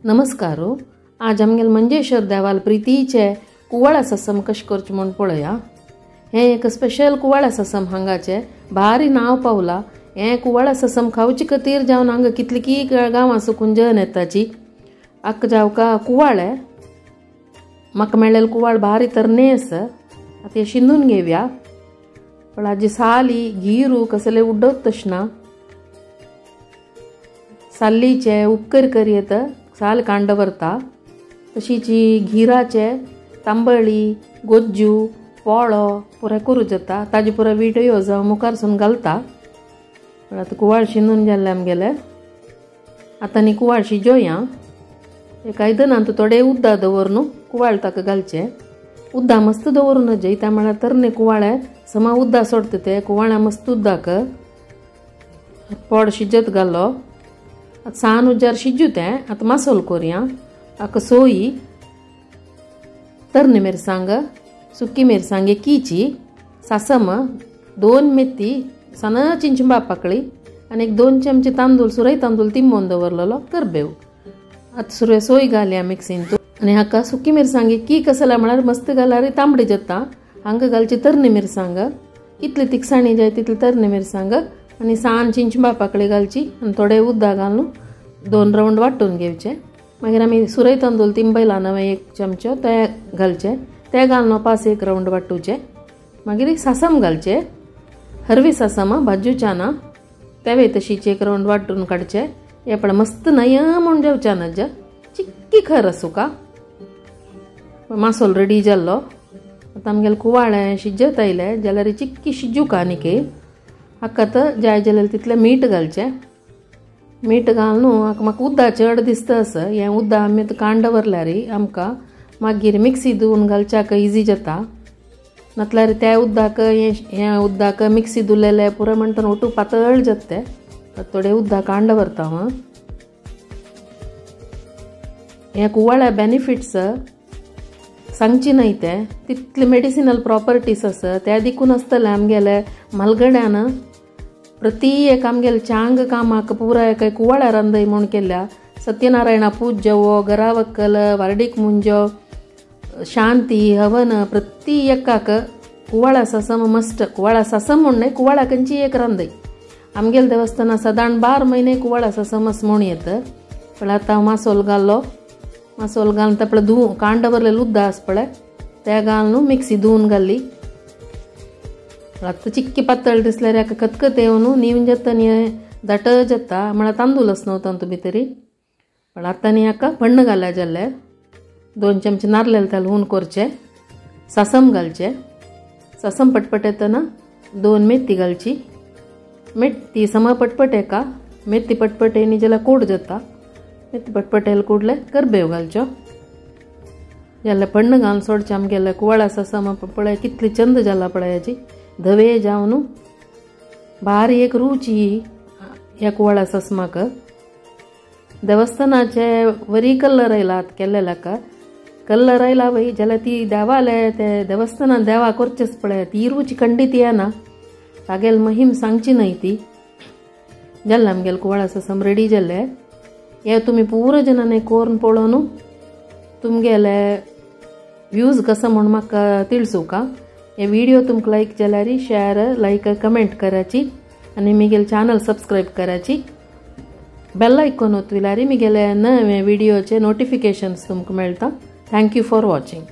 नमस्कार। आज आमगेले मंजेश्वर देवाल प्रितीचे कुवाळा ससम कशें करचें म्हूण पळया। हें एक स्पेशल कुवाळा ससम हांगाचें भारी नांव पावला। हें कुवाळा ससम खावचे खातीर जावन हांगा कितली गांवां सुकून जन येताची। आक्क जावका कुवाळे म्हाका मेळ्ळेले कुवाळ भारी तरणे आसा। आतां हें शिंदून घेवया। पण आजी साली गिरू कसले उड्डत तशें ना, साल्लीचे उपकर करी येता साल कांड व्हरता। तशीच गिराचे तांबळी गोज्जू पोळो पुराय करूं जाता। ताजे पुराय विडयो जावं मुखारसून घालता। पण आतां कुवाळ शिंदून जाल्लें आमगेलें। आतां न्ही कुवाळ शिजोया। एक आयदनांत थोडे उद्दा दवर न्हू कुवाळ ताका घालचें। उद्दा मस्त दवरून नजय त्या म्हळ्यार तरणे कुवाळे समा उद्दा सोडटा ते कुवाळ्या मस्त उद्दाक पोड शिजत घालो। आतां सान उज्यार शिजू तें। आतां मासोल करुया। आतां सोयी तरणे मिरसांग सुकी मिरसांग एकीची सासम 2 मेथी सान चिंचबा पाकळी आनी एक 2 चमचे तांदूळ सुरय तांदूळ तिंबोवन दवरलेलो करबेव। आतां सुरय सोय घालया मिक्सीन। आनी हाका सुकी मिरसांग की कसला म्हळ्यार मस्त घाल्यार तांबडी जाता। हांगा घालची तरणे मिरसांग कितली तिखसाणी जाय तितली तरणे मिरसांग आनी सान चिंचबा पाकळी घालची आनी थोडे उद्दा घालून 2 रावंड वांटून घेवचे। मागीर आमी सुरय तांदूळ तिंबयला नवे 1 चमचो ते घालचे। ते घालून 5-1 रावंड वांटूचे। मागीर सासम घालचे, हरवी सासम भाजूच्या ना तेवे तशीच 1 रावंड वांटून काडचे। हे पण मस्त नय म्हूण जेवच्या ना चिक्की खर आसूका। मासोल रेडी जाल्लो। आतां आमगेले कुवाळे शिजत आयले जाल्यार चिक्की शिजूका आनीक। हाका आतां जाय जाल्यार तितलें मीठ घालचें। मीठ घालून न्हू हाका म्हाका उद्दा चड दिसता आसा। हें उद्दा आमी आतां कांड दवरल्यार आमकां मागीर मिक्सी धुवन घालच्याक इजी जाता। नातल्यार त्या उद्दाक हें उद्दाक मिक्सी धुलेलें पुरो म्हणटना ओटू पातळ जाता तें। थोडें उद्दा कांड दवरता हांव। हें कुवाळ्या बेनिफिट्स सांगची न्हय ते तितले मेडिसिनल प्रॉपर्टीज आसा त्या देखून आसतलें आमगेले म्हालगड्यान प्रति एक आमगेले चांग कामाक पुराय काय कुवाळ्या रांदय म्हूण केल्या। सत्यनारायणा पूजो घरावक्कल वार्डीक मुंजो शांती हवन प्रति एकाक कुवाळा ससम मस्ट। कुवाळा ससम म्हूण न्हय, कुवाळा खंयची एक रांदय। आमगेले देवस्थाना सदां 12 म्हयने कुवाळा ससमस म्हूण येता। पण आतां मासोल घालो। मासोल घालून ते पळय धुवून कांड दवरलेलें उद्दा आसा पळय ते घालून न्हू मिक्सी धुवून घाली। आतां चिक्की पातळ दिसल्यार हाका खतखत येवन न्हीव जाता न्ही दाट जाता म्हळ्यार तांदूळ आस न्हू तातूंत भितरी। पण आतां न्ही हाका पण्ण घाल्या जाल्लें। 2 चमचे नारलेले तेल हून करचें, सासम घालचें। सासम पटपट येतना 2 मेथी घालची। मेथी समा पटपट येका मेथी पटपट येयनी जाल्यार कोड जाता। मेथी पटपट येयले कुडले करबेव घालचो। जाल्यार पण्ण घालून सोडचें आमगेले कुवाळा ससम पळय कितली चंद जाला पळय हाजी धवे जावन भारी एक रुची ह्या कुवाळा ससमाक। देवस्थानाचे वरी कलर आयला आतां केल्लेल्याक कलर आयला वय जाल्यार ती देवाले ते देवस्थानान देवा करचेच पळय ती रुची खंडीत येना। तागेली महिम सांगची न्हय ती। जालें आमगेले कुवाळा ससम रेडी जालें। हे तुमी पुरो जणांनी करून पळोवन तुमगेले व्यूज कसो म्हूण म्हाका तिळसूका। हे व्हिडिओ तुमकां लायक जाल्यार शेअर लायक कमेंट कराची आनी म्हगेले चॅनल सबस्क्रायब कराची। बेल आयकॉन ओतल्यार म्हगेले नवे व्हिडिओचे नोटिफिकेशन्स तुमकां मेळटा। Thank you for watching.